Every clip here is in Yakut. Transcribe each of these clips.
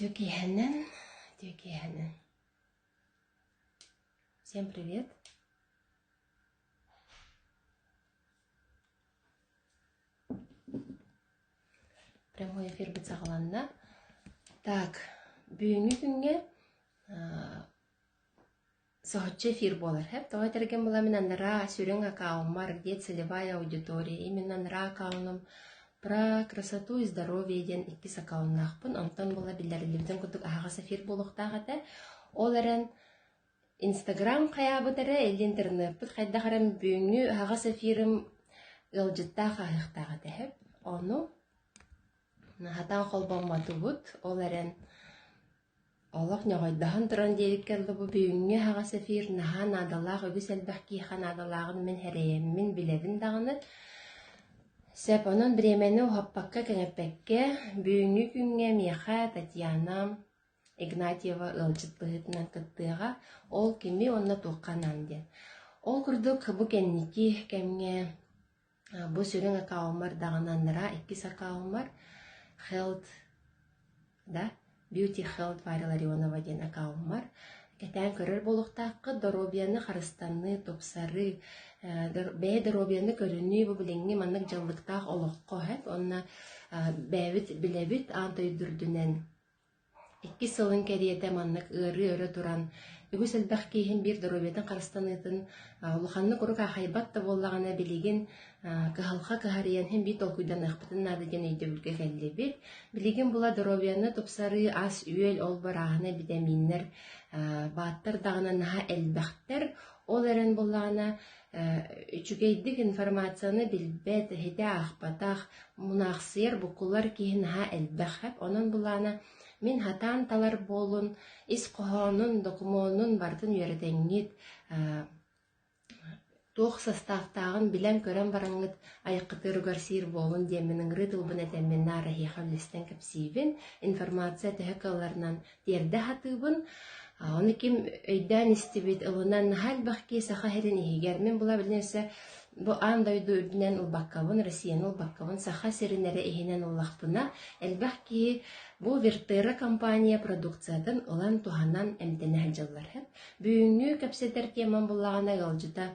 Түкиһэнэн, түкиһэнэн. Всем привет! Прямой эфирбит саҕаланна. Так, бүгүҥҥү күҥҥэ соһуччу эфир буолар. Тоҕо этэргин була мин анараа сүрүн аккауммар, где целевая аудитория, именно анараа аккаунум про красоту и здоровье диэн иккис аккауннаахпын. Онтон була биллэриллибитин курдук аһаҕас эфир буолуохтаах этэ. Ол эрэн Инстаграм хайаабыт эрэ или интернеппит хайдах эрэ бүгүҥҥү аһаҕас эфирым ыалдьыттаах ааһыахтаах этэ. Ону хатаан холбоммотубут. Ол эрэн Олох ньоҕойдоһон туран диэбиккэ дылы бу бүгүҥҥү аһаҕас эфир наһаа наадалаах, үгүс элбэх киһиэхэ наадалааҕын мин сэрэйэммин, билэбин даҕаны. Сөп, онон бириэмэни уһаппакка, кэҥэппэккэ, бүгүҥҥү күҥҥэ миэхэ Татьяна Игнатьева ыалдьыт быһыытынан кыттыаҕа. Ол кими уонна туохха анаан диэн. Ол курдук бу кэнники кэмҥэ бу сүрүн аккауммар даҕаны анараа иккис аккауммар Health да Beauty Health Варя Ларионова диэн аккауммар кэтээн көрөр буолуохтааххыт доруобуйаны харыстаныы, тупсарыы, бэйэ доруобуйаны көрүнүү бу билиҥҥи маннык дьаллыктаах олоххо сөп уонна бэйэбит билэбит аан дойду үрдүнэн Иккис сылын кэриэтэ маннык ыарыы өрө туран, үгүс элбэх киһин биир доруобуйатын харыстаныытын улаханнык урук аахайбат да буоллаҕына, билигин кыһалҕа кыһарыйан иһин биир толкуйданыахпытын наада диэн өйдөбүлгэ кэллибит. Билигин була доруобуйаны тупсарыы, ас-үөл, ол-бу арааһынай битэмииннэр бааттар даҕаны наһаа элбэхтэр. Ол эрэн буоллаҕына, үчүгэйдик информацияны билбэт, иһитэ аахпатах, мунаахсыйар, буккуллар киһи наһаа элбэх. Онон былаана мин хатаан талар буолун, ис хоһоонун, докумуонун барытын үөрэтэҥҥит, туох састааптааҕын билэн-көрөн бараҥҥыт айаххытыгар сиир буолун диэммин ыҥырыы тылбын этэммин наар эһиэхэ үллэстэн кэпсиибин. Информация төһө кыалларынан тиэрдэ сатыыбын. Ону ким өйдөөн истибит, ылынан наһаа элбэх киһи Саха сирин иһигэр. Мин була билин өссө бу аан дойду үрдүнэн ылбаккабын, Россияны ылбаккабын, Саха сирин эрэ иһинэн ыллахпына, элбэх киһи бу Вертера компания продукциятын ылан туһанан эмтэнэ сылдьаллар. Бүгүҥҥү кэпсэтэр темам буллаҕына ыалдьыта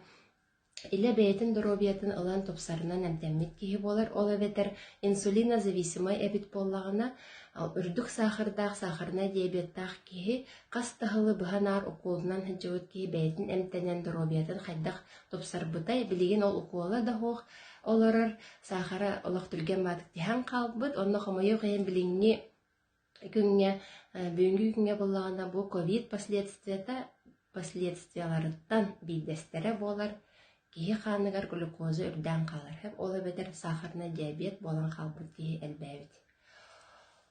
Илэ бэйэтин доруобуйатын ылан тупсарынан эмтэммит киһи буолар, ол эбэтэр инсулинозависимай эбит буоллаҕына, үрдүк саахардаах, сахарнай диабеттаах киһи хас да сылы быһа наар укуолунан сылдьыбыт киһи бэйэтин эмтэнэн доруобуйатын хайдах тупсарбытай, билигин ол укуола да суох олорор, саахара олох түргэн баатык түһэн хаалбыт, онно хомойуох иһин билиҥҥи күҥҥэ бүгүҥҥү күҥҥэ буоллаҕына бу ковид последствиета последствиеларыттан биирдэстэрэ буолар киһи хааныгар глюкоза үрдээн хаалар ол эбэтэр сахарнай диабет буолан хаалбыт киһи элбээбит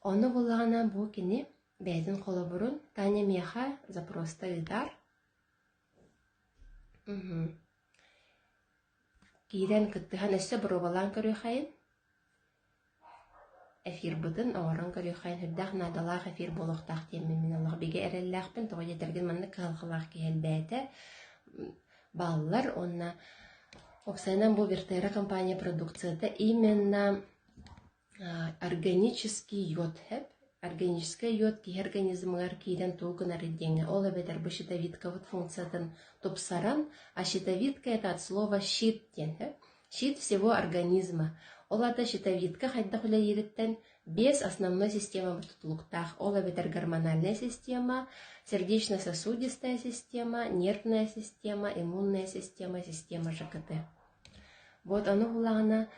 ону буоллаҕына бу кини бэйэтин холобурун Таня миэхэ запроста ыытар киирэн кыттыһан өссө боруобалаан көрүөххэйин Эфирбытын оҥорон көрүөххэйин сүрдээх наадалаах эфир буолуохтаах диэммин мин олох бигэ эрэллээхпин. Тоҕо диэтэргин маннык кыһалҕалаах киһи элбээтэ. Бааллар уонна уопсайынан бу Вертера компания продукцията именно органический йод хэп. Органическай йод киһи организмыгар киирэн тугу гынарый диэҥҥэ ол эбэтэр бу щитовидкабыт функциятын тупсаран, а щитовидка это от слова щит диэн хэп. Щит всего организма. Ол аата щитовидка хайдах үлэлиириттэн биэс основной система тутулуктаах. Ол эбэтэр гормональная система, сердечно-сосудистая система, нервная система, иммунная система, система ЖКТ. Вот ону буллаҕына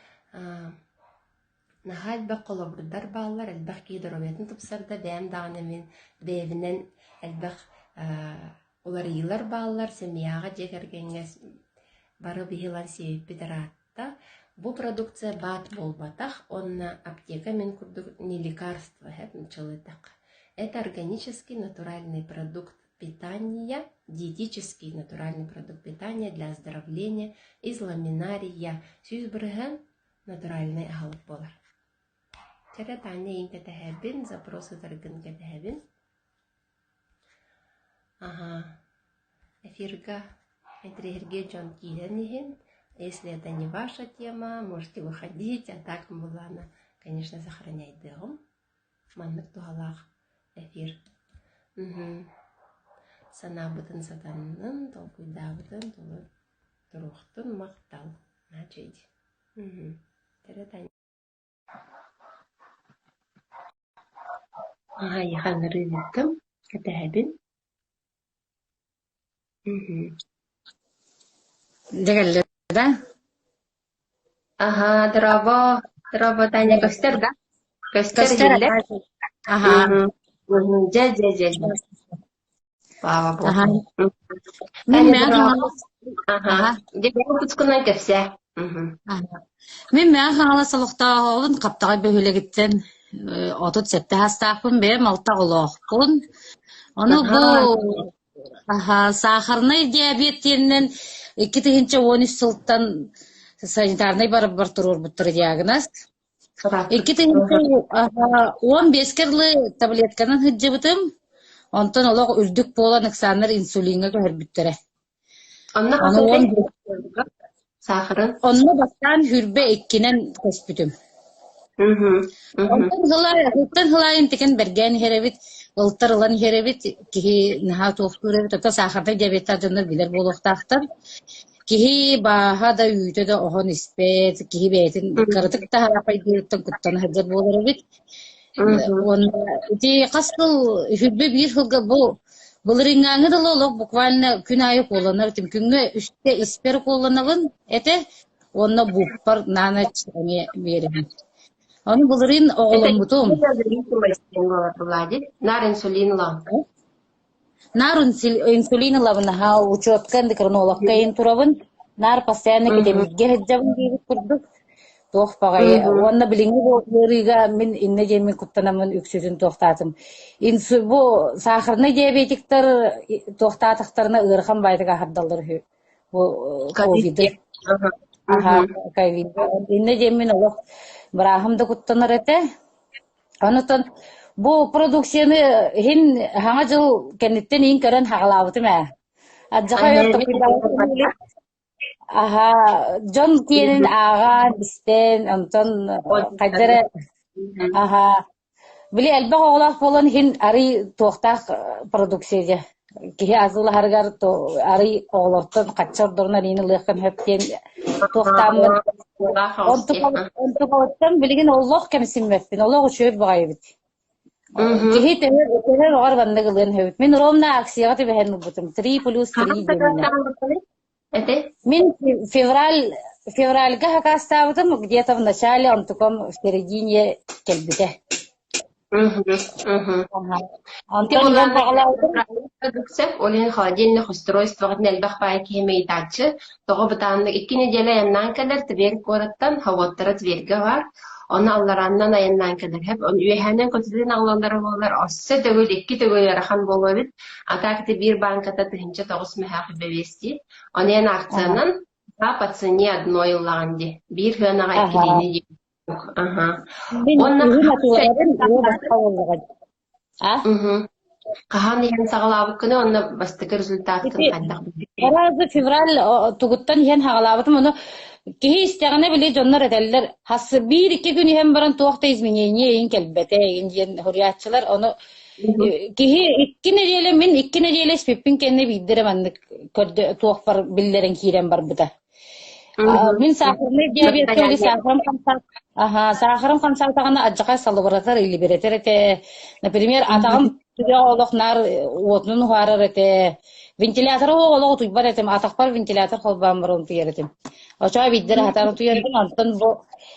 наһаа элбэх холобурдар бааллар, элбэх киһи доруобуйатын тупсарда, бэйэм даҕаны мин бэйэбинэн элбэх Уларыйыылар бааллар, семьяҕа, дьиэ кэргэҥҥэ бары биһилан сиэбиппит ыраатта. Бу продукция баат буолбатах уонна аптека мин курдук не лекарство нуччалыытах. Это органический натуральный продукт питания, диетический натуральный продукт питания для оздоровления из ламинария 100% натуральнай аһылык буолар. Чэрэ Таня иин кэтэһэбин, запрос ытаргын кэтэһэбин. Аһаа, эфирга интэриэһиргиир дьон киирэн иһин, если это не ваша тема, можете выходить, а так былаана, конечно, сохраняйдыаҕым. Маннык туһалаах Эфир. Санаабытын сатаннын, толкуйдаабытын толор туруохтун махтал. Наачыйдь. Тэрэ Аһайыха ыҥырыыһыттым, кэтэһэбин. Дьэ кэллэ да? Аһаа, дорообо, дорообо, Таня көстөр да? Көстөр Көстөр иһиллэр? Аһаа. Дьэ, дьэ, дьэ, дьэ. Слава Аһаа. Богу. Мин Таня, Мэҥэ дорообо. Хаҥалас Аһаа. Аһаа. Дьэ, бэйэҥ тускунан кэпсээ. Аһаа. Мин Мэҥэ Хаҥалас олохтооҕобун, Хаптаҕай бөһүөлэгиттэн 37 саастаахпын, бэйэм алта оҕолоохпун. Ону бу Аһаа. Аһаа, сахарнай диабет диэнинэн 2013 сылтан санитарнай барыбар туруорбуттара диагноз. Ырааппыт. 2015-кэ дылы таблетканан сылдьыбытым, онтон олох үрдүк буолан ыксааннар инсулиҥҥа көһөрбүттэрэ. Онно хас Ону этэй? уон Саахарын? Онно бастаан хүрбэ иккинэн көспүтүм. Онтон ыла, ылаайын тикен бэргээн иһэр эбит, ылтар ылан иһэр эбит, киһи наһаа туохтуур эбит, оттон саахардай диабеттаах дьоннор билэр буолуохтаахтар. Киһи бааһа да үүтэ да оһон испэт, киһи бэйэтин кыратык да хараапайдыырыттан куттана сылдьар буолар эбит. Уонна ити хас сыл хүрбэ биир сылга бу былырыыҥҥааҥҥы дылы олох буквально күн аайы укуолланар этим. Күҥҥэ үстэ испэр укуолланабын этэ уонна бууппар на ночь эмиэ биэрэбин. Ону былырыын Это оҕоломмутум. инсулинозависимость буолар Владик. Наар инсулин ылаҕын. Наар инсулин ылабын, аһаа, учетка эндокринологка иһин турабын. Наар постоянно кэтэбилгэ сылдьабын диэбит курдук. Туох баҕайы уонна билиҥҥи бу ыарыыга мин иннэ диэммин куттанаммын үксүтүн туохтаатым. Инсу бу сахарнай диабетиктар туохтаатахтарына ыарахан баайдык аһардаллар үһү. Бу ковиды. Аһаа, ковиды. Иннэ диэммин олох бырааһым да куттанар этэ. Онутон бу продукцияны иһин Саҥа дьыл кэнниттэн иһин көрөн хаҕалаабытым ээ. Адьаха өр токуйдаабытым Аһаа, дьон киэнин ааҕан, истэн, онтон хайда эрэ аһаа, били элбэх оҕолоох буолан иһин арый туохтаах продукция дьэ. Киһи азылаһарыгар арый оҕолортон хачча ордорун арыйын ылыаххын сөп диэн туохтааммын онтукабыттан билигин олох кэмсиммэппин, олох үчүгэй баҕайыбыт. Киһи төһө төһө баҕар маннык ылыан сөбүт. Мин ровно акцияҕа түбэһэн ылбытым. 3 плюс 3 диэнинэн. Этэй? Мин февраль февральга хакаастаабытым где-то в начале, онтукам в середине кэлбитэ. Ити Онтон иһэн буоллаҕына баҕалаабытым продукция, ол иһин холодильник устройствоҕытын элбэх баайы киһи ыйытааччы. Тоҕо бытааннык икки нэдиэлэ айаннаан кэлэр Тверь куораттан, хавоттара Тверьгэ баар. Ону алларааннан айаннаан кэлэр сөп. Ону үөһээнэн көтүтэн аҕалаллара буоллар, өссө төгүл икки төгүл ыарахан буолуо эбит. А так ити биир бааҥката 1009 мөһөөх бэбиэстии. Ону эн акциянан по цене одной ыллаҕын дии. Биир сыанаҕа иккилиини дии. Аха. Мин Уонна үһүн атыылаһабын, уо босхо буоллаҕа дии. А? Хаһан иһэн саҕалаабыккыный уонна бастакы результаткын Ити хайдах билбиккиний? Араас февраль тугуттан иһэн хаҕалаабытым, ону киһи истэҕинэ били дьоннор этэллэр хас биир-икки күн иһэн баран туох да изменение иһин кэлбэтэ игин диэн суруйааччылар ону киһи икки нэдиэлэ мин икки нэдиэлэ испиппин кэннэ биирдэ эрэ маннык көрдө туохпар биллэрэн киирэн барбыта. Мин сахарный диабетка или сахарым хамсаат аха сахарым хамсаатаҕына адьаха салыбыратар илибирэтэр этэ. Например, атаҕым түгэх олох наар уотунан уһаарар этэ. Вентилятор олох утуйбат этим, атахпар вентилятор холбоон баран утуйар этим. Очоо биирдэр хатан утуйар этим, онтон бу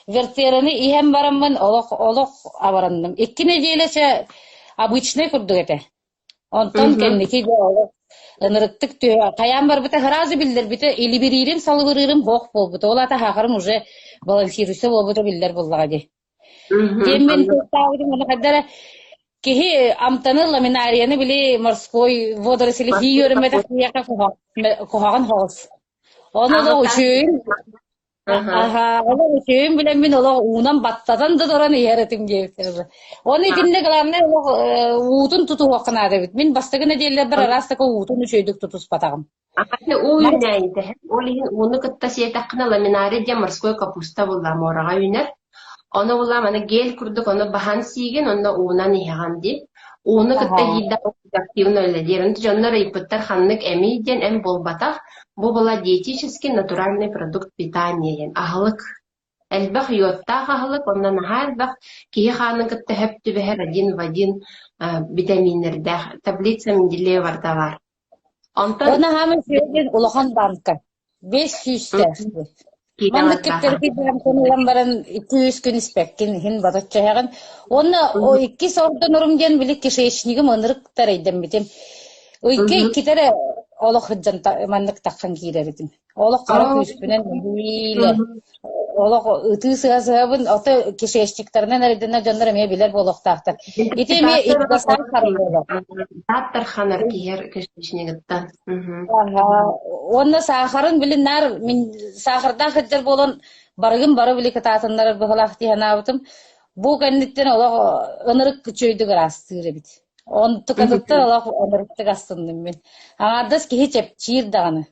вертераны иһэн бараммын олох олох абаранным. Икки нэдиэлэ обычный курдук этэ. Онтон кэнники дьэ олох ынырыктык түһэ хайаан барбыта сразу биллэрбитэ илибириирим салыбырыырым һуох буолбута ол аата аһаҕарым уже балансируйса буолбута биллэр буоллаҕа дии. Диэммин туохтаабытым уонна хайда эрэ киһи амтаны ламинарияны били морской водоросли хии үөрэммэтэх киһиэхэ куһаҕан соҕус. Ону олох үчүгэйин Аһаа, олох үчүгэйин билэммин олох уунан баттатан да туран иһэр этим диэбиттэр. Оны итиннэ главное олох уутун тутуһуохха наада эбит. Мин бастакы нэдиэлэлэрбэр араас такой уутун үчүгэйдик тутуспатаҕым. Ахаты уу үүнээйитэ. Ол иһин ууну кытта сиэтэххинэ ламинарий диэн морской капуста булла муораҕа үүнэр. Ону булла маны гель курдук ону баһан сиигин, онно уунан иһэҕин дии. Ууну кытта Аһаа. иһиирдэх активно үлэлиир. Онто дьоннор ыйыппыттар ханнык эмий диэн эм буолбатах. Бу была диетический натуральный продукт питания диэн аһылык. Элбэх йодтаах аһылык, онно наһаа элбэх киһи хаанын кытта сөп түбэһэр один в один битэмииннэрдээх таблица Менделеева барыта баар. Онтон Уонна хааман үчүгэй улахан банка. 500 тээхти. Маннык киилэҕэрдээх. кэптэрги банканы ылан баран 2-3 күн испэккин иһин батычча иһэҕин. Уонна о иккис ордонорум диэн били кишечнигим ынырык тарэйдэммитим. Ыйга иккитэ эрэ олох сылдьан маннык таххан киирэр этим. Олох хара күүспүнэн нэһиилэ олох ытыы сыһа-сыһабын ото кишечниктарынан эрэйдэнэр дьоннор эмиэ билэр буолуохтаахтар. Ити эмиэ индосан харбыылар. Дааттарханар киһи кишечнигыттан. Уонна саахарын билин наар мин саахардаах сылдьар буолан барыгын бары били кытаатыннарар быһылаах дии санаабытым. Бу кэнниттэн олох ынырык үчүгэйдик ыраастыыр эбит. Онтукатыттан олох ынырыктык астынным мин. Аҥаардас киһи чэпчиир даҕаны.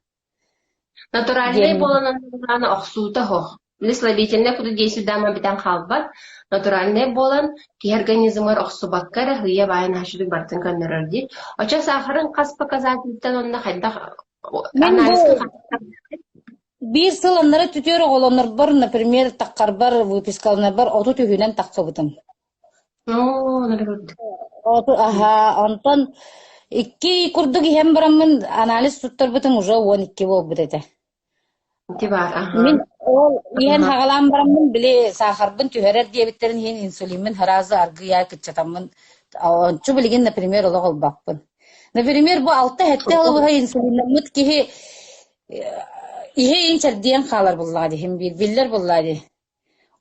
Натуральнай Диэн буолан охсуута суох. Били слабительнай куду действуйдаама бүтэн хаалбат. Натуральнай буолан киһи организмыгар охсубакка эрэ сыыйа баайан аһашытык барытын көннөрөр дии. Оччо саахарын хас показательтан онно хайдах Мин бу анализка биир сыл аннара түтүөр оҕолонорбор, например, таххарбар, выпискаланарбар 30 үһүнэн тахсыбытым. Аһаа, онтон икки курдук иһэн бараммын анализ туттарбытым уже 12 буолбут этэ. Ити баар, аһаа. Мин ол иһэн хаҕалаан бараммын били саахарбын түһэрэр диэбиттэрин иһин инсулиммын сразу аргыйа кыччатаммын ончу билигин, например, олох ылбаппын. Например, бу алта-сэттэ сыл быһа инсулиннаммыт киһи иһэ-иһин чэрдийэн хаалар буоллаҕа дии, иһин биир биллэр буоллаҕа дии.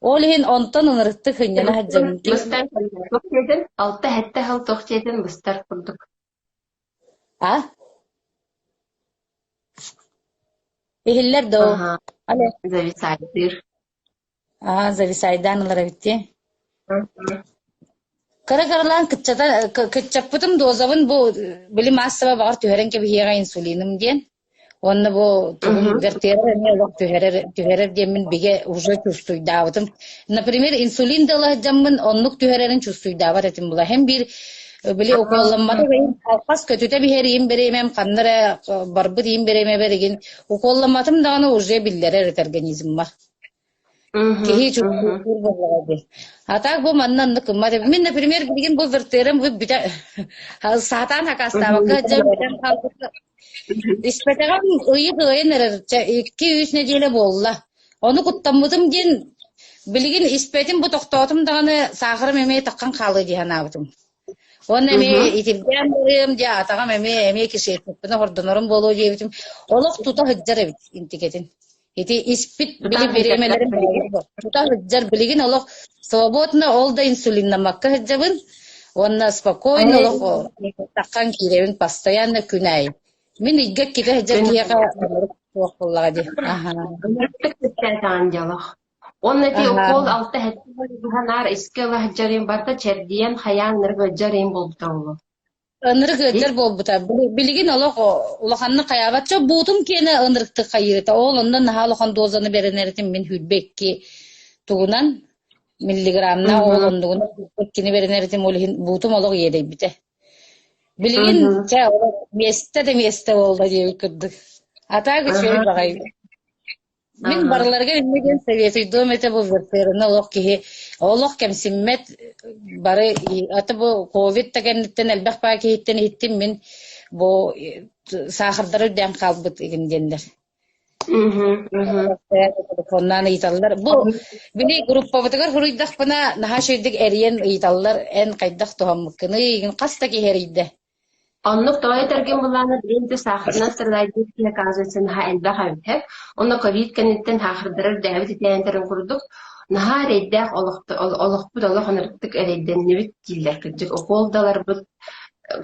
Ол иһин онтон ынырыктык сынньана сылдьабын. Быстар туох диэтин? Алта-сэттэ сыл туох диэтин быстар курдук. А? Иһиллэр доо? Аһаа, Алло. зависайдыыр. Аа, зависайдаан ылар эбит дии. Кыра-кыралаан кыччата кыччаппытым дозабын бу били маассаба баҕар түһэрэн кэбиһиэҕэ инсулиным диэн. Уонна бу тугум вертера эмиэ олох түһэрэр түһэрэр диэммин бигэ уже чувствуйдаабытым. Например, инсулин да ыла сылдьаммын оннук түһэрэрин чувствуйдаабат этим була. Һэм биир били уколламматах иһин алхас көтүтэ биһэр иһин бириэмэм ханна эрэ барбыт иһин бириэмэбэр игин уколламматым даҕаны уже биллэрэр этэ организммар. Киһи чувствуйдуур буоллаҕа дии. А так бу манна оннук гыммат эбит. Мин, например, билигин бу вертерым бу бүтэ саатаан хакаастаабакка дьэ бүтэн хаалбыта. Испэтэҕим ыйы кыайан эрэр, чэ 2-3 нэдиэлэ буолла. Ону куттаммытым диэн билигин испэтим бу тохтоотум даҕаны саахарым эмиэ таххан хаалыа дии санаабытым. Уонна эмиэ итирдээн барыам дьэ атаҕым эмиэ эмиэ кишечникпинэ хордонорум буолуо диэбитим. Олох тута сылдьар эбит интикэтин. Ити испит били бириэмэлэрим тута сылдьар билигин олох свободно ол да инсулиннаммакка сылдьабын уонна спокойно олох таххан киирэбин постоянно күн аайы. Мин ыйга иккитэ сылдьар киһиэхэ суох буоллаҕа дии. Аһаа. Уонна ити укол алта-сэттэ быһа наар искэ ыла сылдьарым барыта чэрдийэн хайаан ынырык ыалдьар иһин буолбута буолуо. Ынырык ыалдьар буолбута. Билигин олох улаханнык хайаабат. Чо буутум киэнэ ынырыктык хайыыта. Ол онно наһаа улахан дозаны бэринэр этим мин 22 тугунан миллиграмна ол оннугунан иккини бэринэр этим ол иһин буутум олох иэдэйбитэ. Билигин чэ миэстэ да миэстэ буолла диэбит курдук. А так үчүгэй баҕайы. Мин барыларыгар инньэ диэн советуйдуом этэ бу ВРТР-ны олох киһи олох кэмсиммэт бары аты бу ковид да кэнниттэн элбэх баа киһиттэн иһиттим мин бу саахардара үрдээн хаалбыт игин диэннэр. Телефоннаан ыйыталлар. Бу били группабытыгар суруйдахпына наһаа үчүгэйдик эрийэн ыйыталлар эн хайдах туһаммыккыный игин хас да киһи эрийдэ. Оннук тоҕо этэргин былаана билигин ити саахарынан страдайдыыр киһи оказывается наһаа элбэх эбит Онно ковид кэнниттэн саахардарар үрдээбит итээнтэрин курдук наһаа эрэйдээх олохпут олох ынырыктык эрэйдэннибит дииллэр кырдьык укол да ыларбыт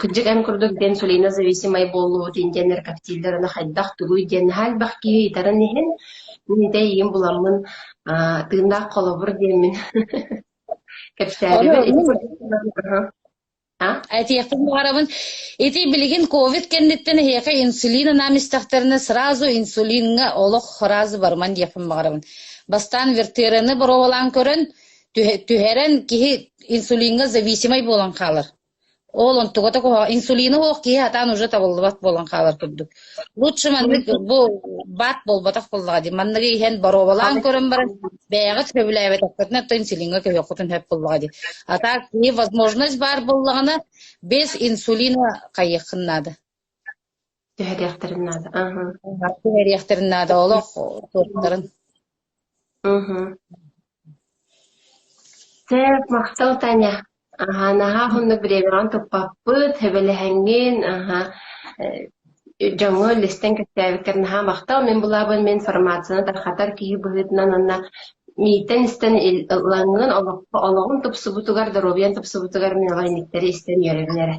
кырдьык эн курдук инсулинозависимай буоллубут диэн кэпсииллэр ону хайдах тугуй диэн наһаа элбэх киһи ыйытарын иһин мин ити эйигин буламмын тыыннаах холобур диэммин кэпсээбиппит ити курдук Этиэхпин баҕарабын, ити билигин ковид кэнниттэн эһиэхэ инсулин анаан истэхтэринэ сразу инсулиҥҥа олох сразу барыман диэхпин баҕарабын. Бастаан вертераны боруобалаан көрөн, түһэрэн киһи инсулиҥҥа зависимай буолан хаалар. Ол онтугата куһаҕан. Инсулина суох киһи сатаан уже табыллыбат буолан хаалар курдук. Лучше маннык бу баат буолбатах буоллаҕа дии. Манныгы иһэн боруобалаан көрөн баран бэйэҕит сөбүлээбэтэххитинэ то инсулиҥҥа көһүөххүтүн сөп буоллаҕа дии. А так киһи возможность баар буоллаҕына без инсулина хайыаххын наада. Түһэриэхтэрин наада. Аһа. Түһэриэхтэрин наада олох туохтарын. Мгм. Сөп, махтал Таня. Аһа, наһаа уһуннук бириэмэҕин туппаппыт, сөбүлэһэҥҥин, аһа, э, дьоҥҥо үллэстэн кэпсээбиккэр наһаа махтал. Мин булаабын мин информацияны тарҕатар киһи быһыытынан уонна мииттэн истэн ылаҥҥын олоххо олоҕум тупсубутугар, доруобуйам тупсубутугар мин оҕо инниктэри истэн үөрэбин эрэ.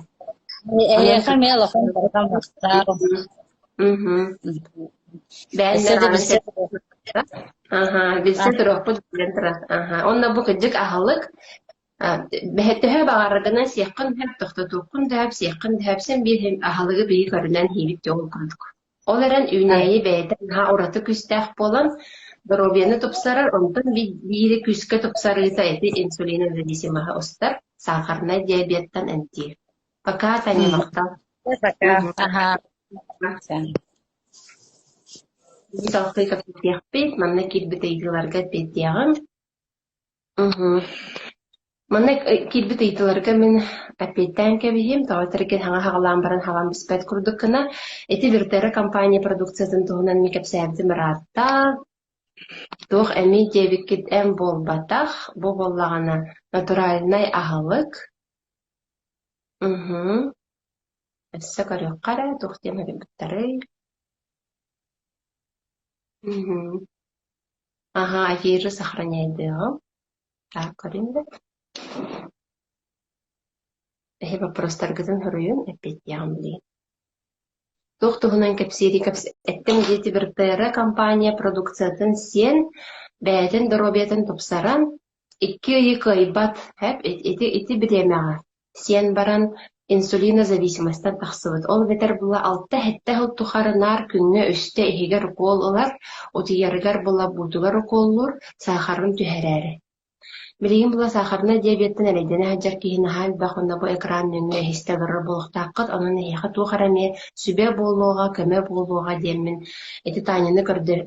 Онон Эһиэхэ эмиэ улахан барҕа махтал. Мгм. Өссө Бэйэлэр да аны билсэ Аһа, билсэ туруохпут билэн турар. Аһа, уонна бу кырдьык аһылык төһө баҕараргынан сиэххин сөп, тохтотуоххун да сөп, сиэххин да сөп, син биир аһылыгы биһиги көрүнэн сиибит диэн курдук. Ол эрэн үүнээйи бэйэтэ наһаа ураты күүстээх буолан, доруобуйаны тупсарар, онтон биири күүскэ тупсарыыта ити инсулинозависимоһы устар, сахарнай диабеттан эмтиир. Пока, Таня, махтал. Пока. Аһа. Салгыы кэпсэтиэхпит, манна киирбит ыйытыыларга эппиэттиэҕим. Мгм. Манна киирбит ыйытыыларга мин эппиэттээн кэбиһиим, тоҕо этэргин саҥа саҕалаан баран хаалан бүспэт курдук гына. Ити Вертера компания продукциятын туһунан мин кэпсээбитим ыраатта. Туох эмий диэбиккит эн буолбатах, бу буоллаҕына натуральнай аһылык. Мгм. Өссө көрүөххэ эрэ, туох диэн суруйбуттарый? Мгм. Аһаа, эфиры сохраняйдыаҕым. Так, көрүҥ да. Эһи боппуруостаргытын суруйун, эппиэттиэҕим билигин. Туох туһунан кэпсиири эттим диэти Вертера компания продукциятын сиэн, бэйэтин доруобуйатын тупсаран, икки ыйы кыайбат, һэп ити ити бириэмэҕэ сиэн баран инсулинозависимостан тахсыбыт. Ол эбэтэр була алта-сэттэ сыл тухары наар күҥҥэ үстэ иһигэр укуол ылар, утуйарыгар була буутугар укуоллуур, саахарын түһэрээри. Билигин була сахарнай диабеттан эрэйдэнэ сылдьар киһи наһаа элбэх уонна бу экран нөҥүө иһистэ олорор буолуохтааххыт, онон эһиэхэ туох эрэ эмиэ сүбэ буолуоҕа, көмө буолуоҕа диэммин ити Таняны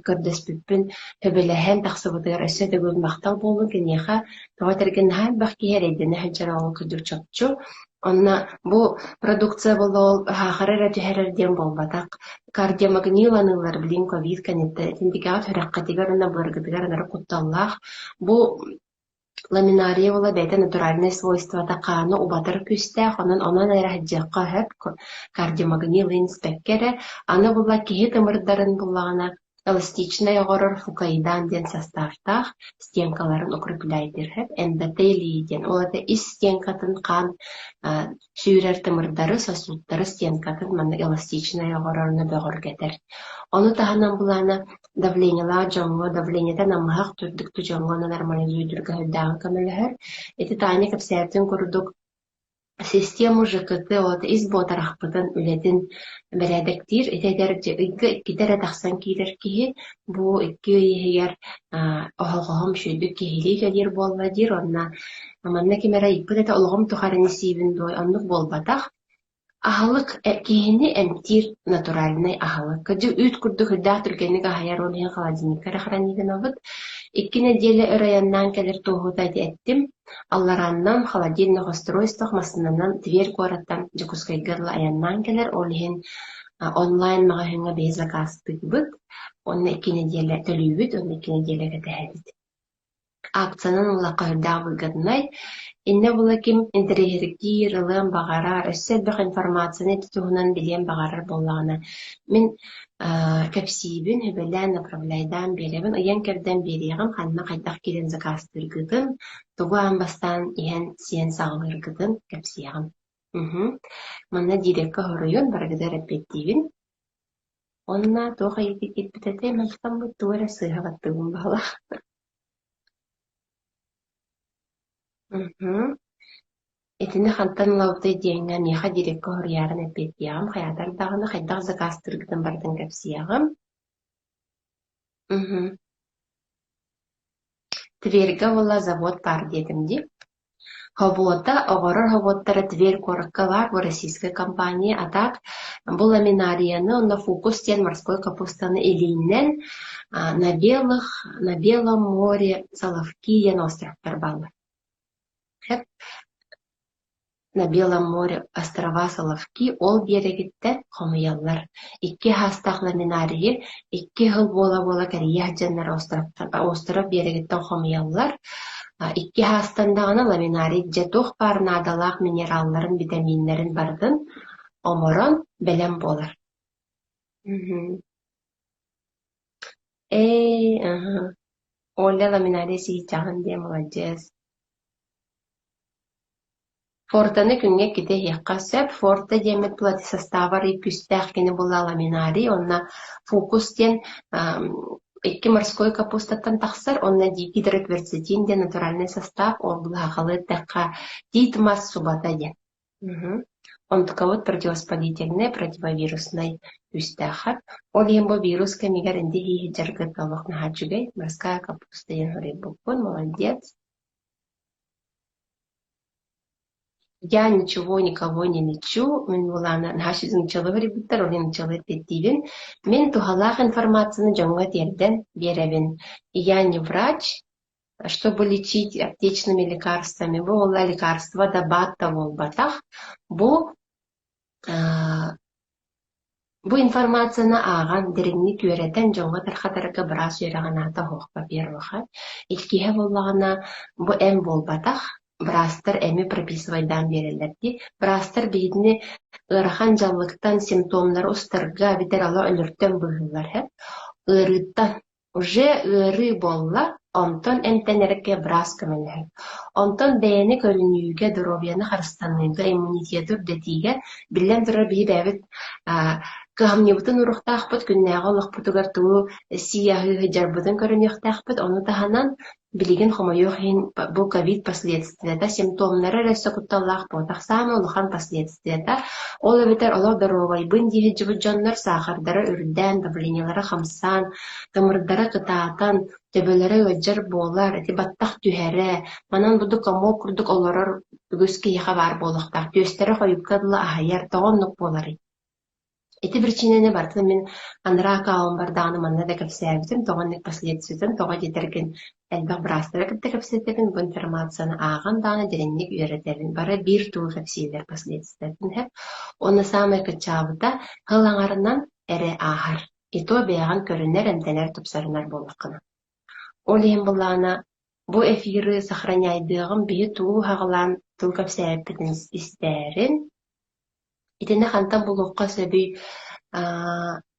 көрдөспүппүн сөбүлэһэн тахсыбытыгар өссө төгүл махтал буоллун киниэхэ. Тоҕо этэргэ наһаа элбэх киһи эрэйдэнэ сылдьара ол курдук чопчу. Онно бу продукция буолла ол саахары эрэ түһэрэр диэн буолбатах. Кардиомагнил аныыллар билигин ковид кэнниттэн итинтикэҕит сүрэххитигэр уонна быаргытыгар анары кутталлаах. Бу ламинария буола бэйэтэ натуральнай свойствота хааны убатар күүстээх, онон онон эрэ сылдьыахха сөп, кардиомагнил испэккэ эрэ. Аны була киһи тымырдарын буллаҕына эластичнай оҥорор фукоидан диэн составтаах стенкаларын укрепляйдыыр сөп, эндотелий диэн, ол это ис стенкатын хаан сүүрэр тымырдары, сосудтары стенкатын манна эластичнай оҥорорно бөҕөргөтөр. Ону таһынан былаана давлениелаах дьоҥҥо давлениета намыһах үрдүк дьоҥҥо нормализуйдуурга сүрдээҕин көмөлөһөр. Ити Таня кэпсээбитин курдук систему ЖКТ вот ис буотарахпытын үлэтин бэрээдэктиир. Ити этэр ыйга иккитэ эрэ тахсан киирэр киһи бу икки ый иһигэр оһоҕоһум үчүгэйдик киһилии кэлиир буолла диир уонна манна ким эрэ ыйыппыт этэ олоҕум тухары сиибин дуо оннук буолбатах. Аһылык киһини эмтиир натуральнай аһылык. Кырдьык үүт курдук үрдээх түргэнник аһыйар ол иһин холодильникка эрэ хранигынабыт. Икки нэдиэлэ өр айаннаан кэлэр туоһута ити эттим. Алларааннан холодильных устройствах массыынанан Тверь куораттан Дьокуускайга дылы айаннаан кэлэр. Ол иһин онлайн маҕаһыыҥҥа биһи заказтыыбыт. Уонна икки нэдиэлэ төлүүбүт, уонна икки нэдиэлэ кэтэһэбит. Акциянан ыллахха сүрдээх выгоднай. Иннэ була ким интэриэһиргиир, ылыан баҕарар, өссө элбэх информацияны ити туһунан билиэн баҕарар буоллаҕына, мин кэпсиибин, сүбэлээн, направляйдаан биэрэбин, ыйан-кэрдэн биэриэҕим, ханна хайдах киирэн заказтыыргытын, тугу аан бастаан иһэн сиэн саҕалыыргытын кэпсиэҕим. Мхм. Манна дирекка хоруйун барыгытыгар эппиэттиибин. Уонна туох ыйытыы киирбит этэй, мантаммыт тугу эрэ сыыһа баттыыбын баҕалаах. Мхм. Итини хантан ылабытый диэҥҥэ миэхэ дирекка хоруйаарын эппиэттиэҕим, хайаатар даҕаны хайдах заказтыыргытын барытын кэпсиэҕим. Мхм. Тверьгэ буолла завод баар диэтим дии. Хобуота оҕорор хобуоттара Тверь куоракка баар бу российскай компания, а так бу ламинарияны уонна фукус диэн морской капустаны илиинэн на белых на Белом море Соловки диэн островтар бааллар. На Белом море острова Соловки ол биэрэгиттэн хомуйаллар. Икки аһаастаах ламинарийы икки сыл буола-буола кэрийэ сылдьаннар остров биэрэгиттэн хомуйаллар. Икки аһаастан даҕаны ламинарий дьэ туох баар наадалаах минералларын, битэмииннэрин барытын оҥорон бэлэм буолар. Ээ, аһа. Оля ламинарий сиһиччэҕин диэн маладьыас. Фортаны күҥҥэ иккитэ иһиэххэ сөп. Форта диэммит састааба арыый күүстээх кини буолла ламинарий уонна фукус диэн икки морской капустаттан тахсар уонна дикидроперцетин диэн натуральнай состав ол былаһаакалыы эттэххэ тиит мас субата диэн. Онтукабыт противовоспалительнай, противовируснай күүстээхэ. Ол иһин бу вирус кэмигэр инди иһии дьарыгыт олох наһаа үчүгэй. Морская капуста диэн суруйбуппун, молодец. Я ничего никого не лечу, мин буолаана наһаа нуччалыы суруйбуттар, ол иһин нуччалыы эппиэттиибин. Мин туһалаах информацияны дьоҥҥо тиэрдэн биэрэбин. Я не врач, чтобы лечить аптечными лекарствами. Бу уола лекарство да баат да буолбатах. Бу Бу информацияны ааҕан, дириҥник үөрэтэн дьоҥҥо тарҕатарга быраас үөрэҕин аата суох, во-первых. Иккиһэ буоллаҕына, бу эн буолбатах, быраастар эми прописывайдаан биэрэллэр дии. Быраастар биһигини ыарахан дьаллыктан симптомнары устарга эбэтэр ала өлөртөн быыһыыллар һэ. Ыарыыттан Уже ыарыы буолла, онтон эмтэнэргэ быраас көмөлөһөр. Онтон бэйэни көрүнүүгэ, доруобуйаны харыстаныыга, иммунитеты үрдэтиигэ, биллэн турар, биһи бэйэбит кыһамньыбытын уруохтаахпыт, күннээҕи олохпутугар тугу сии-аһыы сылдьарбытын көрүнүөхтээхпит. Ону таһынан Билигин хомойуох иһин, бу ковид последствиета, симптомнара эрэ өссө кутталлаах буолбатах, саамай улахан последствиета, ол эбэтэр олох доруобайбын дии сылдьыбыт дьоннор саахардара үрдээн, давлениелара хамсаан, тымырдара кытаатан, төбөлөрө ыалдьар буолар, ити баттах түһэрэ, манан буду комок курдук олорор үгүс киһиэхэ баар буолуохтаах, түөстэрэ хойукка дылы аһыйар, тоҕо оннук буоларый? Ити биричиинэни барытын мин анараа аккаунбар даҕаны манна да кэпсээбитим, тоҕо инник последствиетын, тоҕо диэтэргин элбэх быраастары кытта кэпсэтэбин, бу информацияны ааҕан даҕаны дириҥник үөрэтэбин. Бары биир тугу кэпсииллэр последствиетын иһэр. Уонна саамай кыччаабыта сыл аҥарынан эрэ ааһар. И то бэйэҕин көрүнэр, эмтэнэр, тупсарынар буоллаххына. Ол иһин былаана бу эфиры сохраняйдыаҕым биһи тугу хаҕылаан тыл кэпсээбиппитин истээрин, Итини хантан булуохха сөбүй,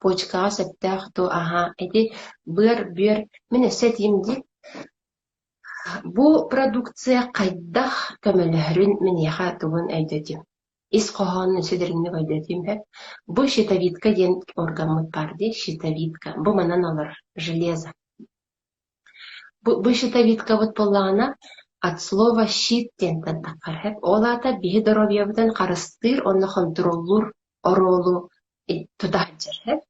почкаҕа сөптөөх дуу, аһаа, ити быар-бүөр мин өссө этиим дии, бу продукция хайдах көмөлөһөрүн миниэхэ тугун өйдөтүм. Ис хоһоонун өссө дириҥник өйдөтүм сөп. Бу щитовидка диэн органмыт баар дии, щитовидка. Бу манан олорор, железо. Бу щитовидкабыт буоллаҕына от слова щит диэнтэн таххар сөп. Ол аата биһи доруобуйабытын харыстыыр уонна хонтуруоллуур оруолу тута сылдьар сөп.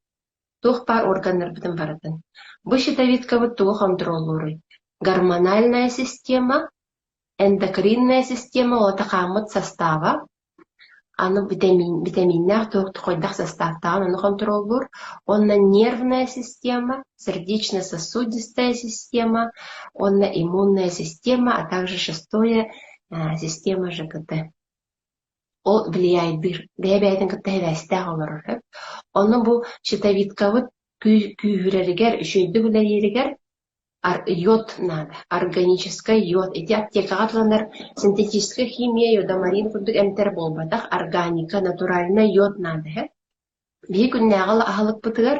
Туох баар органнарбытын барытын. Бу щитовидкабыт тугу хонтуруоллууруй? Гормональная система, Эндокринная система уота хааммыт састааба, аны битэмииннээх туох хайдах састааптааҕын ону хонтуруоллуур уонна нервная система, сердечно-сосудистая система уонна иммунная система, а также шестое система ЖКТ. Ол влияйдыыр, бэйэ-бэйэтин кытта сибээстээх олорор сөп. Ону бу щитовидкабыт күүһүрэригэр, үчүгэйдик үлэлииригэр йод наада, органическай йод. Ити аптекаҕа атыланар синтетическай химия, йодомарин курдук эмтэр буолбатах, органика, натуральнай йод наада иһэ. Биһи күннээҕи аһылыкпытыгар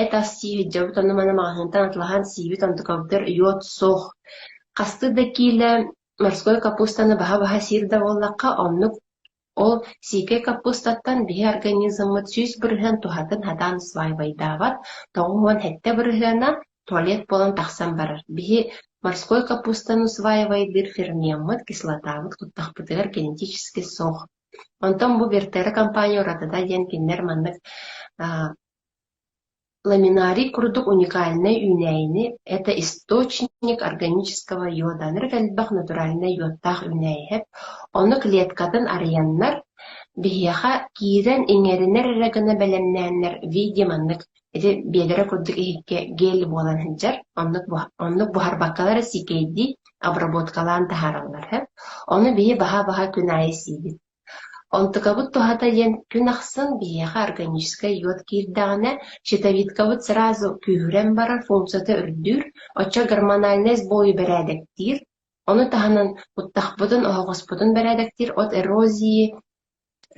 эт ас сии сылдьабыт, ону-маны маҕаһыынтан атылаһан сиибит, онтукабытыгар йод суох. Хастыы да киилэ морской капустаны баһа-баһа сиир да буоллахха, оннук Ол сиикэй каппыыстаттан биһи организммыт 100% туһатын сатаан усваивайдаабат, 97 бырыһыана туалет буолан тахсан барар. Биһи морской капустаны усваивайдыыр фермеммыт, кислотабыт куттахпытыгар генетически суох. Онтон бу Вертера компания уратыта диэн кинилэр маннык Ламинарий курдук уникальнай үүнээйини это источник. Органического йода ынырык элбэх натуральнай йодтаах үүнээйиһэп, ону клеткатын арыйаннар, биһиэхэ киирэн иҥэринэр эрэ гына бэлэмнээннэр виде маннык ити биэдэрэ курдук иһиккэ гель буолан сылдьар, оннук оннук буһарбаккалар сиикэйдии обработкалаан таһаараллар һэ. Ону биһи баһа-баһа күн аайы сиибит. Онтукабыт туһата диэн күн ахсын биһиэхэ органическай йод киирдэҕинэ, щитовидкабыт сразу күүһүрэн барар, функцията үрдүүр, оччо гормональнай сбойу бэрээдэктиир, ону таһынан куттахпытын, оһоҕоспутун бэрээдэктиир, от эрозии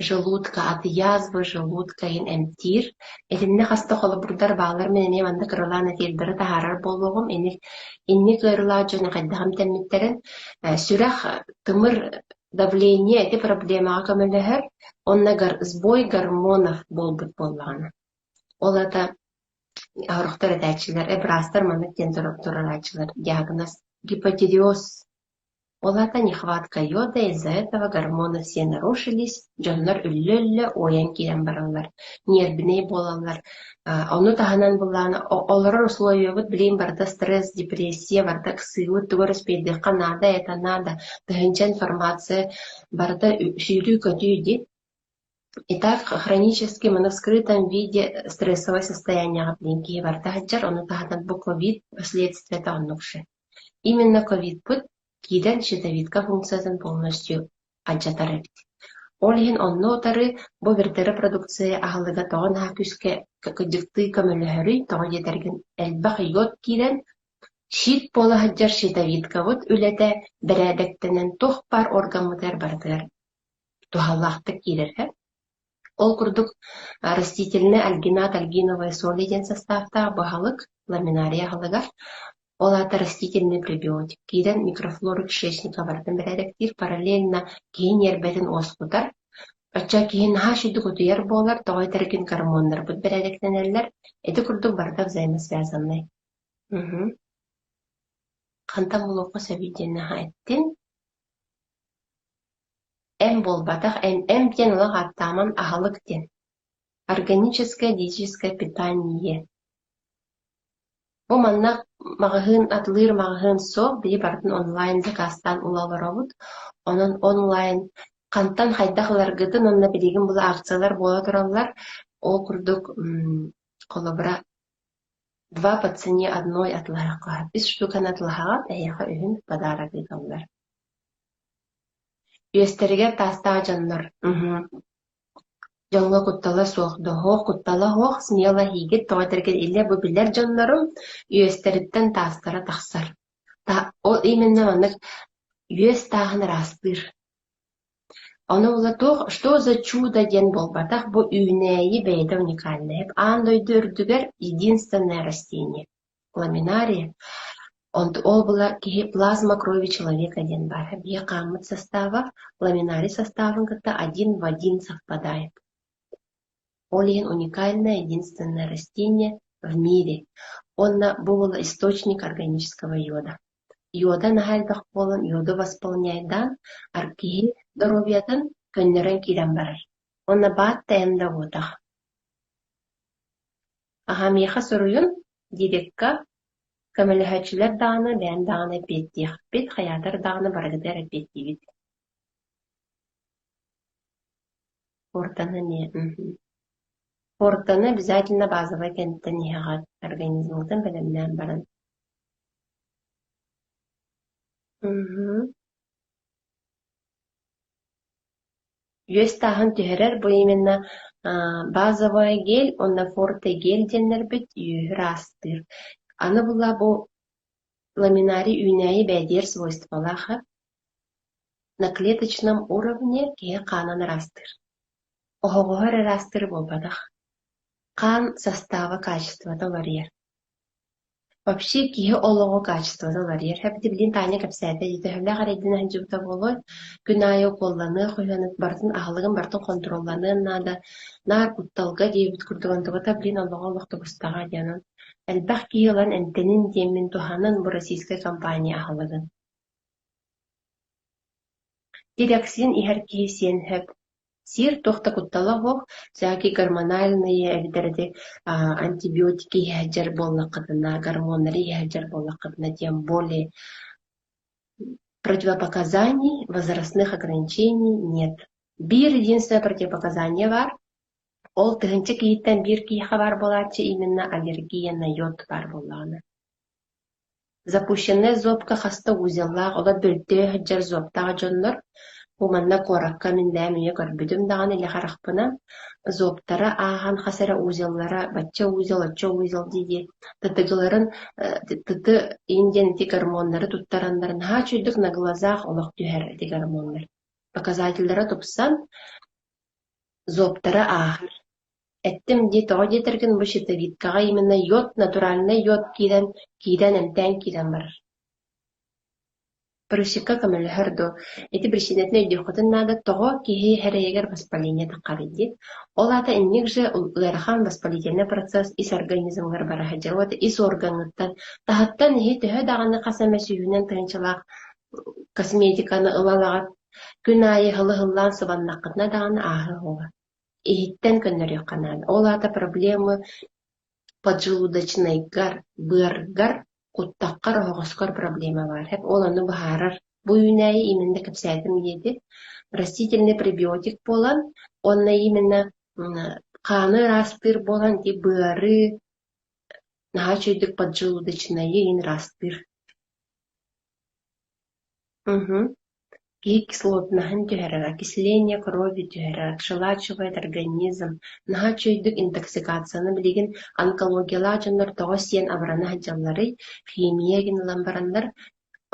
желудка, от язвы желудка иһин эмтиир. Итиннэ хас да холобурдар бааллар, мин эмиэ манна кыралаан эфирдары таһаарар буолуоҕум. Инник инник ыарыылаах дьон хайдах эмтэммиттэрин, сүрэх, тымыр Давление ити проблемаҕа көмөлөһөр уонна сбой гормонов буолбут буоллаҕына. Ол аата сорохтор этээччилэр, э быраастар маннык диэн турарааччылар диагноз гипотиреоз. Ол аата нехватка йода, из-за этого гормоны все нарушились, дьоннор үллэ-үллэ уойан киирэн бараллар, ньиэрбинэй буолаллар. Ону таһынан былаана олорор условиябыт билигин барыта стресс, депрессия, барыта ыксыыбыт, тугу эрэ успейдыахха наада, это надо, тыһыынча информация барыта сүүрүү-көтүү дии. И так хронически маны в скрытом виде стрессовое состояниеҕа билигин киһи барыта сылдьар, ону таһынан бу ковид последствиета оннук ше. Именно ковидпыт киирэн щитовидка функциятын полностью алдьатар эбит. Ол иһин онно утары бу Вердера продукция аһылыга тоҕо наһаа күүскэ кыдьыктыы көмөлөһөрүй, тоҕо диэтэргин элбэх йод киирэн, щит буола сылдьар щитовидкабыт үлэтэ бэрээдэктэнэн туох баар органмытыгар барытыгар туһалаахтык киирэрэ. Ол курдук растительный альгинат альгиновой соли диэн састааптаах баһылык ламинария аһылыгар Ол аата растительный пребиотик киирэн микрофлора кишечника барытын бэрээдэктиир, параллельно киһи ньиэрбэтин уоскутар. Оччо киһи наһаа үчүгдүк утуйар буолар, тоҕо этэргин гормоннарбыт бэрээдэктэнэллэр. Ити курдук барыта взаимосвязанный. Мгм. Хантан булуохха сөбүй диэн наһаа эттин. Эм буолбатах, эн эм диэн олох ааттааман аһылык диэн. Органическое диетическое питание. Бу манна маҕаһыын атылыыр маҕаһыын суох, биһи барытын онлайн заказтаан ыла олоробут. Онон онлайн хантан хайдах ыларгытын уонна билигин була акциялар буола тураллар. Ол курдук холобура два по цене одной атылаһыахха үс штуканы атылаһаҕыт, эһиэхэ үһүн подарок ыыталлар. Үөстэригэр таастаах дьоннор Дьоҥҥо куттала суох доһуох, куттала суох, смело эһиигит, тоҕо этэргин илэ бу билэр дьоннорум үөстэриттэн таастара тахсар. Ол именно маннык үөс тааһын ыраастыыр. Ону була туох что за чудо диэн буолбатах, бу үүнээйи бэйэтэ уникальнай. Аан дойду үрдүгэр единственное растение. Ламинария. Ол була киһи плазма крови человека диэн баар. Биһи хааммыт состава ламинарий составын кытта один в один совпадает. Ол иһин уникальное единственное растение в мире. Уонна бу була источник органического йода. Йода наһаа элбэх буолан йоду восполняйдаан киһи доруобуйатын көннөрөн киирэн барар. Уонна баат да эм да буотах. Аһаа миэхэ суруйун, дирекка көмөлөһөөччүлэр даҕаны, бэйэм даҕаны эппиэттиэхпит, хайаатар даҕаны барыгытыгар эппиэттиибит. Фортаны эмиэ Фортаны обязательно базовай кэнниттэн иһэҕит, организмҥытын бэлэмнээн баран. Үөс тааһын түһэрэр бу именно базовая гель уонна форте гель диэннэрбит үөһү ыраастыыр. Аны була бу ламинарий үүнээйи бэйдиэр свойстволаах на клеточном уровне киһи хаанын ыраастыыр. Оһоҕоһо эрэ ыраастыыр буолбатах. Хаан состава качествота уларыйар. Вообще киһи олоҕо качествота уларыйар. Эбэтэр билигин Таня кэпсээтэ дии, төһөлөөх эрэйдэнэ сылдьыбыта буолуой, күн аайы укуолланыах үһү, барытын аһылыгын барытын хонтуруолланыан наада, наар кутталга диэбит курдук онтуката блин олоҕо олох тубустаҕа диэн элбэх киһи ылан эмтэнин диэммин туһанан бу российскай компания аһылыгын. Тироксин иһэр киһи сиэн сөп. Сиир туох да куттала суох, всякие гормональные эбэтэр ити антибиотики иһэ сылдьар буоллаххытына, гормоннары иһэ сылдьар буоллаххытына, тем более противопоказаний, возрастных ограничений нет. Биир единственное противопоказание баар, ол тыһыынча киһиттэн биир киһиэхэ баар буолааччы именно аллергия на йод баар буоллаҕына. Запущенная зобка хаста узеллаах, олор бөлтөйө сылдьар зобтаах дьоннор бу манна куоракка мин бэйэм үйэ көрбүтүм даҕаны илэ харахпынан зобтара ааһан хас эрэ узеллара бачча узел, оччо узел дии-дии ТТГ-ларын ТТ иин диэн ити гормоннары туттараннар наһаа үчүгэйдик на глазах олох түһэр ити гормоннар. Показателлара тупсан, зобтара ааһар. Эттим дии, тоҕо диэтэргин бу щитовидкаҕа именно йод, натуральнай йод киирэн, киирэн эмтээн киирэн барар. Прыщикка көмөлөһөр дуо? Ити биричиинэтин өйдүөххүтүн наада, тоҕо киһи эрэйигэр воспаление таххарый дии. Ол аата инник же ыарахан воспалительный процесс ис организмҥар бара сылдьар. Вот ис органҥыттан таһыттан иһи төһө даҕаны хас эмэ сүүһүнэн тыһыынчалаах косметиканы ыла-ылаҕыт, күн аайы ыһылы-ыһыллаан сыбаннаххытына даҕаны ааһыа суоҕа. Иһиттэн көннөрүөххэ наада. Ол аата проблемы поджелудочнайгар, быаргар, куттаххар, оһоҕоскор проблема баар. Ол ону быһаарар. Бу үүнээйи именно кэпсээтим диэти растительный пребиотик буолан уонна именно хааны ыраастыыр буолан ити быары наһаа үчүгэйдик поджелудочнайы иһин ыраастыыр. Мгм. Киһи кислотнаһын түһэрэр, окисление крови түһэрэр, отщелачивает организм. Наһаа үчүгэйдик интоксикацияны билигин онкологиялаах дьоннор тоҕо сиэн абырана сылдьалларый, химия гин ылан бараннар,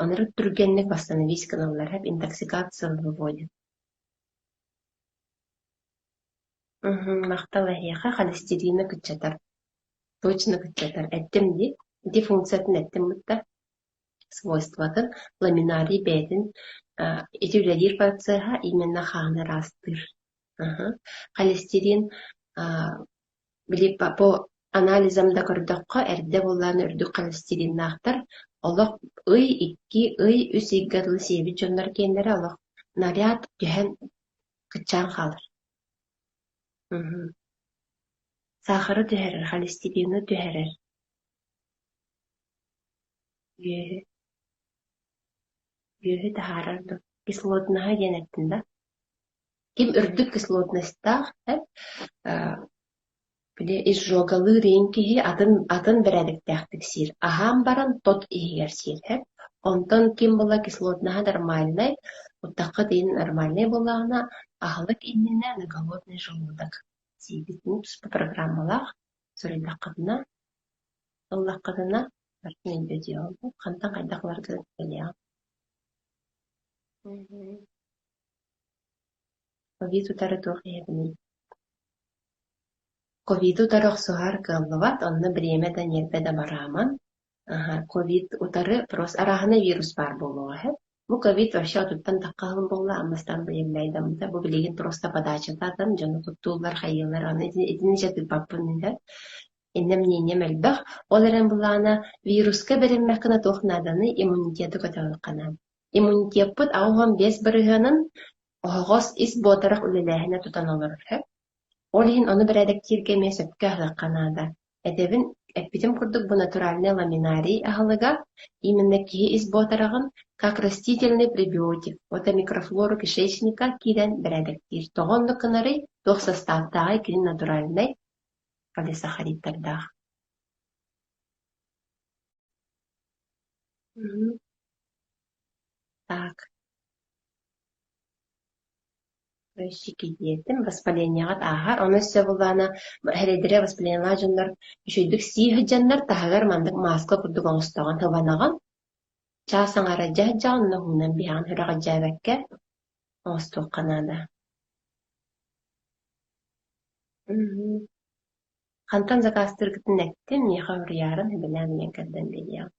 ынырык түргэнник восстановить гыналлар, интоксикация выводит. Мгм, махтал эһиэхэ, холестерины кыччатар, точно кыччатар. Эттим дии, ити функциятын эттим бытта. Свойствотын ламинарий бэйэтин ити үлэлиир процеһа именно хааны ыраастыыр. Холестерин били по анализам да көрдөххө эрдэ буоллаҕына үрдүк холестериннаахтар олох ый, икки ый, үс ыйга дылы сиэбит дьоннор киэннэрэ олох наряд түһэн кыччаан хаалар. Саахары түһэрэр, холестерины түһэрэр. Үөһү Үөһү таһаарар дуо? Кислотнаһа диэн эттин да? Ким үрдүк кислотностаах э, били изжогалыыр иин киһи атын атын бэрээдэктээхтик сиир. Аһаан баран тот иһигэр сиир э. Онтон ким була кислотнаһа нормальнай, куттаххыт иин нормальнай буоллаҕына, аһылык иннинэ на голодный желудок сиибит. Туспа программалаах суруйдаххытына, ыллаххытына Барытын өйдөтүөҕүм, хантан хайдах ыларгын билиэҕим. Ковид утары туох иһэбиний? Ковиды утары охсуһар кыаллыбат, онно бириэмэ да, ньиэрбэ да барааман. Ковид утары просто арааһынай вирус баар буолуоҕа үһү. Бу ковид вообще отуттан тахха сыл буолла, аммастан быйыллайдаммыта. Бу билигин просто подачата атын, дьону куттууллар, хайыыллар, аны итини дьэ тыыппаппын этэ. Иннэ мнением элбэх, ол эрэн былаана вируска бэриммэккэ туох нааданый, иммунитеты көтөҕүөххэ наада. Иммунитеппыт 85 бырыһыанын оһоҕос ис буотарах үлэлээһинэ тутан олорор сөп. Ол иһин ону бэрээдэктииргэ эмиэ сөпкө аһыахха наада. Этэбин, эппитим курдук бу натуральный ламинарий аһылыга именно киһи ис буотараҕын как растительный пребиотик, это микрофлору кишечника киирэн бэрээдэктиир. Тоҕо оннук гынарый? Туох састааптааҕый кини натуральнай полисахаридтардаах. Так. Диэтим, воспалениеҕыт ааһар. Ону өссө буллаҕына эрэйдэрэ воспалениелаах дьоннор үчүгэйдик сии сылдьаннар таһыгар маннык мааска курдук оҥостоҕун һыбанаҕын. Чаас аҥаара дьэ сылдьаҕын, онно уһунан биһэҕин сүрэҕэлдьээбэккэ оҥостуохха наада. Хантан заказтыыргытын эттим, миэхэ уруйаарын, сөбүлээн диэн кэрдэн биэриэҕим.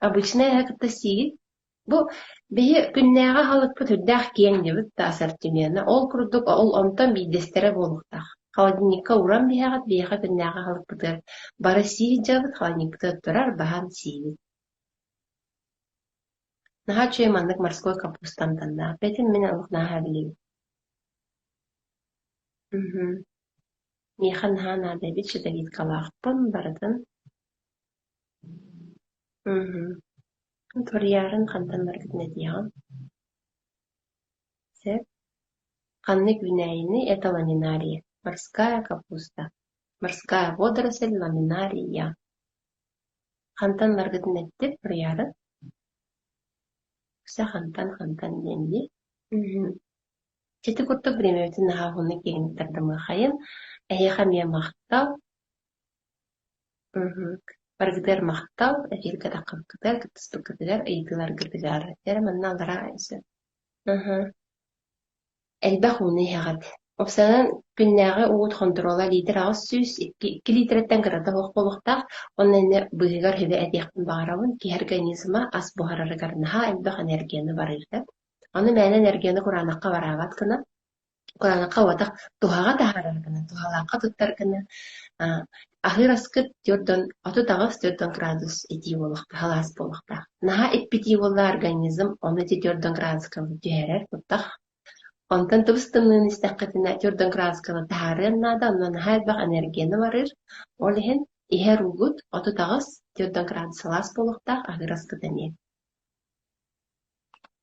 Обычнай эһэ кытта сиигин. Бу биһи күннээҕи аһылыкпыт үрдээх киэҥ диэбит да ассортимена. Ол курдук ол онтон биирдэстэрэ буолуохтаах. Холодильникка ууран биһэҕит, биһиэхэ күннээҕи аһылыкпытыгар бары сии сылдьабыт, холодильникпытыгар турар, баһан сиибит. Наһаа үчүгэй маннык морской капуста амтаннаах. Бэйэтин мин олох наһаа билэбин. Мгм. Миэхэ наһаа наада эбит, щитовидкалаахпын барытын. Мгм. Туруйаарын хантан барбытын этиэҕим. Сөп. Ханнык үүнээйини это ламинария. Морская капуста. Морская водоросль ламинария. Хантан баргытын эттим, туруйаарын? Үксэ хантан-хантан диэн дии. Мгм. Ити курдук бириэмэбитин наһаа уһуннук киэҥник тардымыахайын. Эһиэхэ эмиэ махтал. Мгм. Барыгытыгар махтал, эфиргэ таххыбыккытыгар, кыттыспыккытыгар, ыйытыыларгытыгар. Эрэ манна аллараа өссө. Аһа. Элбэх ууну иһэҕит. Уопсайынан, күннээҕи уут хонтуруола лиитир 800, 2 лиитэрэттэн кырата суох буолуохтаах. Уонна инньэ быыһыгар сүбэ этиэхпин баҕарабын, киһи организма ас буһарарыгар наһаа элбэх энергияны барыырга. Ону мээнэ энергияны кураанахха бараабат гына, кураанахха уотах туһаҕа таһаарар гына, туһалаахха туттар гына аһыыр аскыт 38 40 градус итии буолуохтаах, халаас буолуохтаах. Наһаа иппитии буолла организм ону ити 40 градуска түһэрэр куттах. Онтон тыбыс-тымныыны истэххитинэ 40 градуска таһаарыан наада, онно наһаа элбэх энергияны барыыр. Ол иһин иһэр уугут 38 40 градус сылаас буолуохтаах, аһыыр аскыт эмиэ.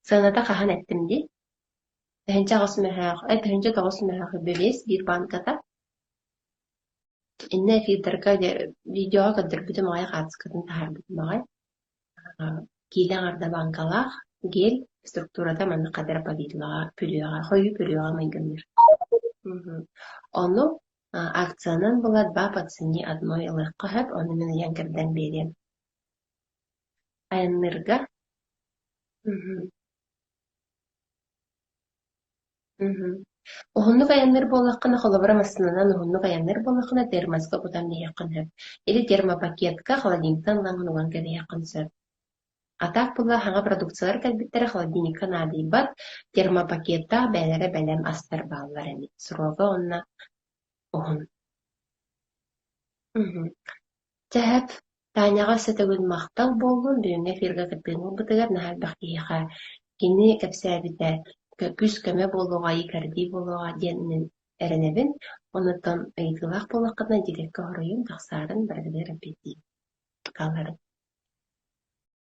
Сыаната хаһан эттим дии? 1008 мөһөөх, 1009 мөһөөх бэбиэс биир банката. Иннэ эфирдарга видеоҕа көрдөрбүтүм аҕай, хаартыскатын таһаарбытым аҕай. Киилэ аҥарда банкалаах гель структурата маннык хадара повидлоҕа, пүрүөҕэ, хойуу пүрүөҕэ майгынныыр. Ону акциянан була два по цене одной ылыахха сөп, ону мин ыйан кэрдэн биэриэм. Айанныырга Мгм. Уһуннук айанныыр буоллаххына, холобура, массыынанан уһуннук айанныыр буоллаххына, термоска кутан иһиэххин сөп. Или термопакетка холодильниктан ылан уган кэбиһиэххин сөп. А так буолла саҥа продукциялар кэлбиттэрэ холодильникка наадыйбат, термопакеттаах бэйэлэрэ бэлэм астар бааллар эбит. Срога уонна уһун. Мгм. Чэ сөп. Таняҕа өссө төгүл махтал буоллун, бүгүҥҥү эфиргэ кыттыыны ылбытыгар наһаа элбэх киһиэхэ кини кэпсээбитэ күүс-көмө буолуоҕа, ыйыы-кэрдии буолуоҕа диэн мин эрэнэбин. Онуттан ыйытыылаах буоллаххытына дирекка хоруйун тахсаарын барытыгар эппиэттиим. Хаалларыҥ.